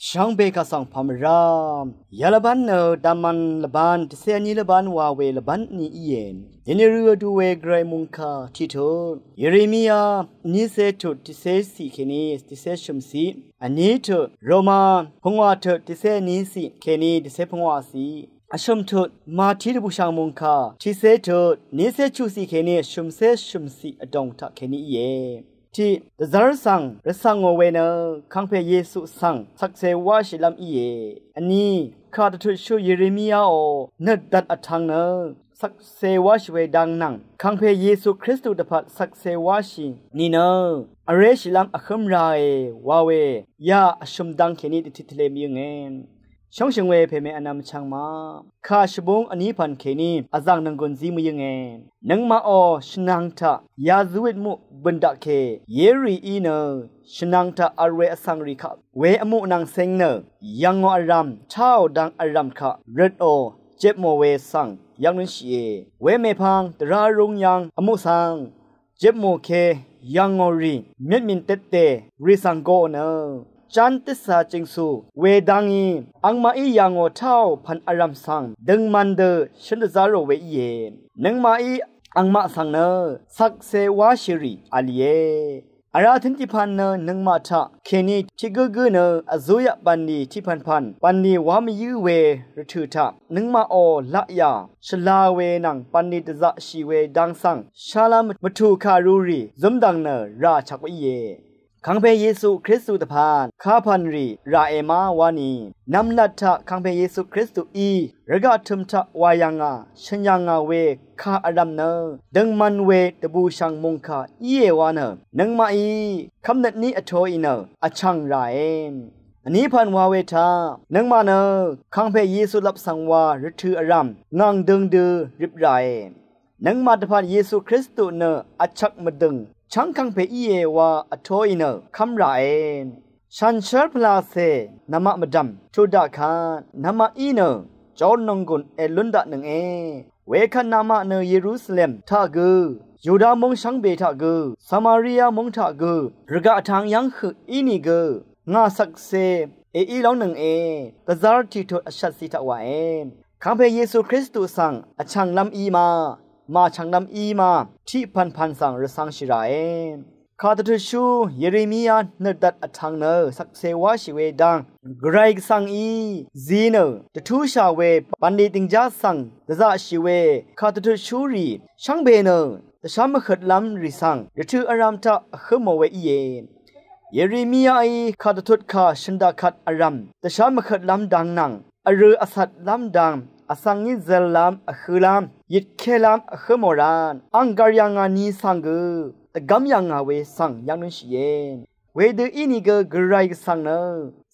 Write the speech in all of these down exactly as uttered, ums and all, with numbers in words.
Shvngbe kaq svng pà mvrá yalvbán nø dvmvn lvbán, dvcé vní lvbán wa we lvbán ni íe. Dèni rø vdu we gvray mungkà tiqtut Yeremia vnícé tut dvcé ciq kèní dvcé shø̀mciq, vní tut Roma pungwà tut dvcé vníciq kèní dvcé pungwàciq, vshø̀m tut Mati dvbùshv̀ng mungkà tiqcé tut vnícé chuqciq kèní shø̀mcé shø̀mciq vdòng taq kèní íe. Tiq dvzv́r svng rvcv̀ngò we nø kàngpè Yesu svng shvkse wáshìlv́m íe. Vní kà dvtutshú Yeremiaò nøtdat vtvng nø shvkse wáshì we dang nvng kàngpè Yesu Kristu dvpvt shvkse wáshì nìnø vréshìlv́m vhǿm rae wa we ya vshø̀m dang kèní dvtit tvle mvyønge. Shóngshø̀ng we pèmè vnvm vchvng ma kà shvbúng vní pv̀n kèní vzv̀ng nònggùn zí mvyønge. Nøngmaqò shvnang taq yazúwit muq bø̀n daqkè yérì í nø shvnang taq vl we vsvng rì kaq we vmuq nvng ceng nø yv̀ngò vrv̀m táò dang vrv̀m kaq røtò jepmò we svng yv́ng lúnshìe. We mèpvng dvrá rúng yv́ng vmuq svng jepmò ke yv̀ngò rì myvtmìn dvtte rì svng goò nø ján dvcà jingcù we dangí angmaqí yv̀ngò táò pv̀n vrv̀m svng døngman dø shǿn dvzá rò we íe. Nøngmaqí angmaq svng nø shvkse wáshìrì v̄lìe. Vrá tǿn tiqpv̀n nø nøngmaq taq kèní tiq gǿgǿ nø vzúyaq bv̀nlì tiqpv̀npv̀n bv̀nlì wá mvyǿ we rvtø̀ taq nøngmaqò laqyà shvla we nvng bv̀nlì dvzaqshì we dang svng shálv́m mvtù kàrurì zǿmdv̀ng nø rà chvk we íe. Kàngpè Yesu Kristu dvpvt kapv̀nrì ràe ma wani nv̀mlat taq kàngpè Yesu Kristuí rvgaq tø̀m taq wà yv̀ngà shø̀n yv̀ngà we kà vrv̀m nø døngman we dvbùshv̀ng mòngkà íe wa nø nøngmaqí kv́mnøtní vtoì nø vchv̀ng ràe. Vní pv̀n wa we taq nøngmaq nø kàngpè Yesu lap svng wa rvtø̀ vrv̀m ngàng døng dø rip ràe. Nøngmaq dvpvt Yesu Kristu nø vchvk mvdø̀ng chv́ng kàngpè íe wa vtoì nø kv́m ràe. Shànshér pvlacè namaq mvdv̀m tut daq kvt namaqí nø jor nònggùn èlún daqnønge. Wekvt namaq nø Yerusalem taq gø, Yuda móng shvngbe taq gø, Samaria móng taq gø rvgaq vtvng yv́ng høq ínìgø ngà shvkse èí lóngnønge. Dvzv́r tiqtut vshvtci taq wàe. Kàngpè Yesu Kristu svng vchv̀nglv́m í ma, màchv̀nglv́m í ma tiqpv̀npv̀n svng rvcv̄ngshì ràe. Kà dvtutshú Yeremia nøtdat vtvng nø shvkse wáshì we dang gvray gvsvngí zi nø dvtúshà we bv̀nlì dìngjá svng dvzaqshì we kà dvtutshúrì shvngbe nø dvshá mvhøtlv́m rì svng rvtø̀ vrv̀m taq vhǿmò we íe. Yeremiaí kà dvtut kà shø̀n daq kvt vrv̀m dvshá mvhøtlv́m dang nvng vrø vcatlv́m dang vsvng ngí zellv́m vhølv́m yitkélv́m vhǿmò rvt ang gv̀r yv̀ngà ni svng gø dvgv́m yv̀ngà we svng yv́ng lúnshìe. Wedø ínìgø gvray gvsvng nø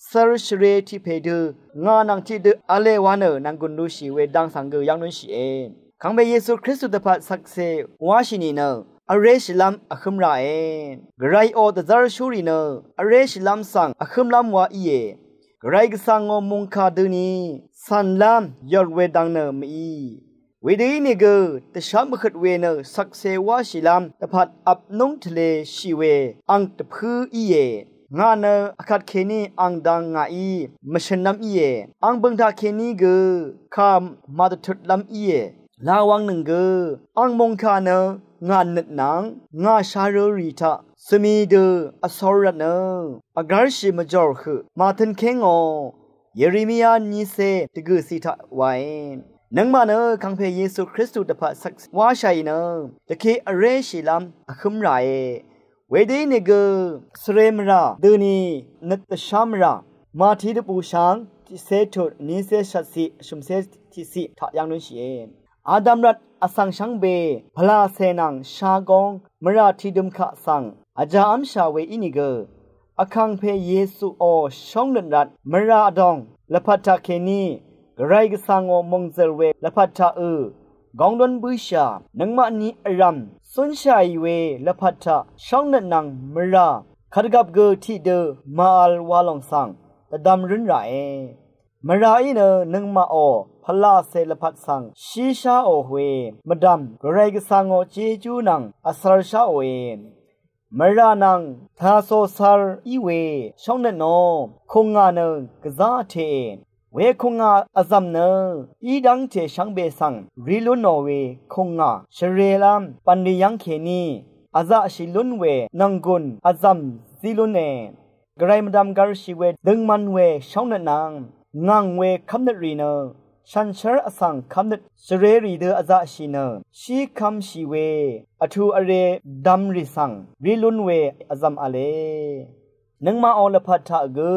cør shvre tiq pè dø ngà nvng tiqdø v̄le wa nø nv̀nggùn lushì we dang svng gø yv́ng lúnshìe. Kàngpè Yesu Kristu dvpvt shvkse wáshì nìnø vréshìlv́m vhǿm ràe. Gvrayò dvzv́rshúrì nø vréshìlv́m svng vhǿmlv́m wa íe. Gvray gvsvngò mòngkà døni cv̀nlv́m yv̀r we dang nø mví. Wedø ínìgø dvshá mvhøt we nø shvkse wáshìlv́m dvpvt vpnúng tvleshì we ang dvpǿ íe. Ngà nø vkvt kèní ang dang ngàí mvshø̀nlv́m íe. Ang bø̀ng taqkèní gø kà màdvtutlv́m íe. Lawvngnøng gø ang mòngkà nø ngà nøt nvng ngà sharørì taq svmi dø vsor rvtnø vgv́rshì mvjòr høq màtønkéngò. Yeremia nice dvgø̀ciq taq wàe. Nøngmaq nø kàngpè Yesu Kristu dvpvt shvkse wáshàì nø dvkeq vréshìlv́m vhǿm ràe. Wedø ínìgø svre mvrà døni nøt dvshá mvrà Mati dvbùshv̀ng tiqcé tut nice shvtciq shø̀mcé tiqciq taq yv́ng lúnshìe. Adam rvt vsvng shvngbe pvlàcè nvng shagóng mvrà tiqdøm kaq svng vjàv́mshà we ínìgø vkàngpè Yesuò shóngnøt rvt mvrà vdòng lvpat taqkèní gvray gvsvngò mòngzø̀l we lvpat taqø góng dún bǿshà nøngmaqni vrv̀m cúnshàì we lvpat taq shóngnøt nvng mvrà kvtgvp gø tiqdø màvl wa lòng svng dvdvm rǿn ràe. Mvràí nø nøngmaqò pvlàcè lvpat svng shísháò we mvdv̀m gvray gvsvngò jejú nvng vcvrsháòe. Mvrà nvng tàcò cvr í we shóngnøt nò kùngà nø gvzá teqe. Wekùngà vzv̀m nø í dv́ngte shvngbe svng rí lúnò we kùngà shvrelv́m bv̀nlì yv́ng kèní vzaqshì lún we nònggùn vzv̀m zí lúne. Gvray mvdvm gv́rshì we døngman we shóngnøt nvng ngàng we kv́mnøt rì nø shànshér vsvng kv́mnøt shvrerì dø vzaqshì nø shí kv́mshì we vtù vre dvmrì svng rí lún we vzv̀m v̄le. Nøngmaqò lvpat taq gø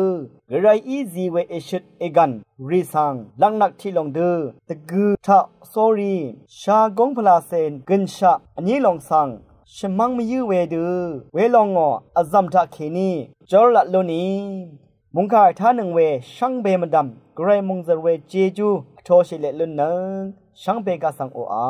gvray í zi we èshøt ègv̀n rì svng lvknvk tiqlòng dø dvgø taq sórí shagóng pvlacè gø̀nshaq vní lòng svng shvmv́ng mvyǿ wedø welòngò vzv̀m taqkèní jórlat lúni. Mungkà tánøng we shvngbe mvdv̀m gvray mòngzø̀r we jejú vtoshì leq lúnnøng shvngbe gvsvng oqà.